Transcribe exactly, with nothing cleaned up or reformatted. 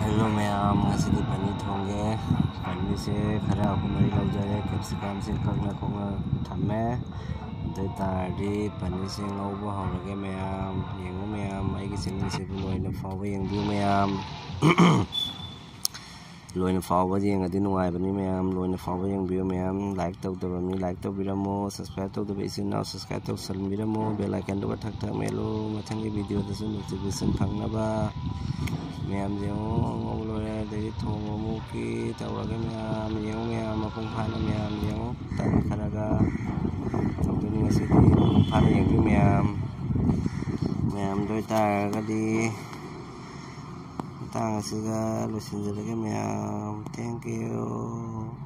Hello ꯃꯌꯥꯝ, ꯉꯁꯤꯗꯤ ꯄꯅꯤꯔ ꯊꯣꯡꯒꯦ꯫ ꯄꯅꯤꯔꯁꯦ ꯈꯔ ꯑꯍꯨꯝ ꯃꯔꯤ ꯂꯧꯖꯔꯦ, ꯀꯦꯞꯁꯤꯀꯝꯁꯦ ꯀꯛꯅ ꯈꯣꯛꯅ ꯊꯝꯃꯦ꯫ ꯑꯗꯨ ꯑꯣꯏ ꯇꯥꯔꯗꯤ ꯄꯅꯤꯔꯁꯦ ꯉꯧꯕ ꯍꯧꯔꯒꯦ ꯃꯌꯥꯝ꯫ ꯌꯦꯡꯉꯨ ꯃꯌꯥꯝ, ꯑꯩꯒꯤ ꯆꯦꯅꯦꯜꯁꯤꯕꯨ ꯂꯣꯏꯅ ꯐꯥꯎꯕ ꯌꯦꯡꯕꯤꯌꯨ ꯃꯌꯥꯝ꯫ ꯂꯣꯏꯅ ꯐꯥꯎꯕ ꯌꯦꯡꯉꯗꯤ ꯅꯨꯡꯉꯥꯏꯕꯅꯤ ꯃꯌꯥꯝ, ꯂꯣꯏꯅ ꯐꯥꯎꯕ ꯌꯦꯡꯕꯤꯌꯨ ꯃꯌꯥꯝ꯫ ꯂꯥꯏꯛ ꯇꯧꯗꯕ ꯃꯤ ꯂꯥꯏꯛ ꯇꯧꯕꯤꯔꯝꯃꯣ, ꯁꯕꯁꯀ꯭ꯔꯥꯏꯕ ꯇꯧꯗꯕ ꯏꯆꯤꯟ ꯏꯅꯥꯎ ꯁꯕꯁꯀ꯭ꯔꯥꯏꯕ ꯇꯧꯁꯟꯕꯤꯔꯝꯃꯣ, ꯕꯦꯜ ꯑꯥꯏꯀꯟꯗꯨꯒ ꯊꯛ ꯊꯛ ꯃꯦꯜꯂꯨ, ꯃꯊꯪꯒꯤ ꯚꯤꯗꯤꯑꯣꯗꯁꯨ ꯅꯣꯇꯤꯐꯤꯀꯦꯁꯟ ꯐꯪꯅꯕ꯫ ꯃꯌꯥꯝ ꯌꯦꯡꯉꯣ, ꯉꯧꯕ ꯂꯣꯏꯔꯦ, ꯑꯗꯩꯗꯤ ꯊꯣꯡꯕ ꯑꯃꯨꯛꯀꯤ ꯇꯧꯔꯒꯦ ꯃꯌꯥꯝ꯫ ꯌꯦꯡꯉꯣ ꯃꯌꯥꯝ, ꯃꯄꯨꯡ ꯐꯥꯅ ꯃꯌꯥꯝ ꯌꯦꯡꯉꯣ, ꯇꯟꯈꯔꯒ ꯇꯧꯗꯣꯏꯅꯤ ꯉꯁꯤꯗꯤ꯫ ꯃꯄꯨꯡ ꯐꯥꯅ ꯌꯦꯡꯕꯤꯌꯨ ꯃꯌꯥꯝ꯫ ꯃꯌꯥꯝꯗ ꯑꯣꯏꯇꯥꯔꯒꯗꯤ ꯃꯇꯥꯡ ꯑꯁꯤꯗ ꯂꯣꯏꯁꯤꯟꯖꯔꯒꯦ ꯃꯌꯥꯝ꯫ Thank you꯫